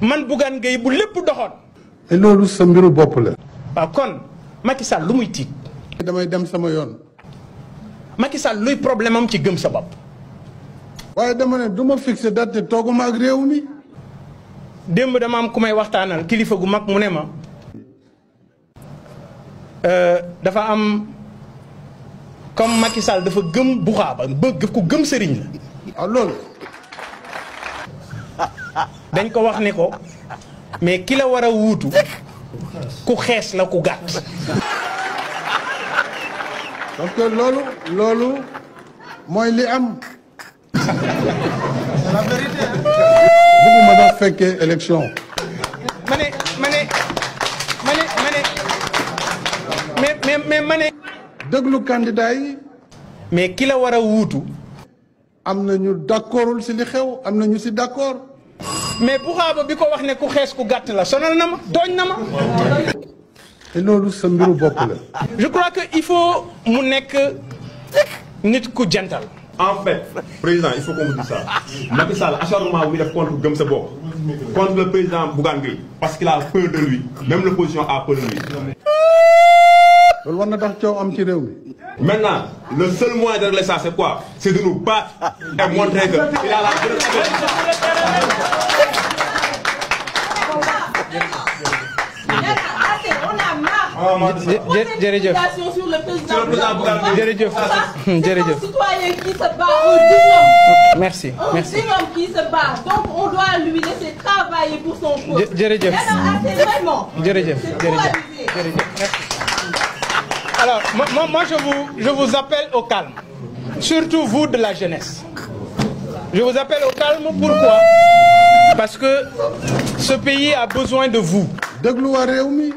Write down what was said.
man Bougane Gueye bu lépp doxoon. te loolu sa mbiru bopp la. waaw kon Macky Sall lu muy tiit. damay dem sama yoon. Macky Sall luy problème am ci gëm sa bopp. waaye dama ne du ma fixé date te tooguma ak réew mi. démb dama am ku may waxtaanal kilifa gu mag mu ne ma dafa am comme Macky Sall dafa gëm buxaaba bëgg ku gëm sëriñ la. ah loolu. dañ ko wax ne ko mais ki la war a wuutu ku xees la ku gàtt. parce que loolu mooy li am. la vérité. bëgguma sax fekkee élection. ma ne. déglu candidat yi. mais ki la war a wuutu. am na ñu d'accordul si li xew am na ñu si d'accord. mais buxaaba bi ko wax ne ku xees ku gàtt la sonal na ma tooñ na ma. te loolu sa mbiru bopp la. je crois que il faut mu nekk nit ku jantal. En fait, président, il faut qu'on vous dise ça. Macky Sall, acharnement, vous def contre Gëm Sa Bopp, contre le président Bougane Gueye, parce qu'il a peur de lui. Même l'opposition a peur de lui. loolu war na tax coow am ci réew mi. Maintenant, le seul moyen de régler ça, c'est quoi? C'est de nous battre et montrer qu'il a la jërëjëf jërëjëf jërëjëf. Citoyen qui se bat, un digne homme. Merci merci. Un digne homme qui se bat, donc on doit lui laisser travailler pour son peuple. jërëjëf vraiment. jërëjëf jërëjëf merci. Alors moi je vous appelle au calme, surtout vous de la jeunesse. Je vous appelle au calme pourquoi? Parce que ce pays a besoin de vous. déglu waa réew mi.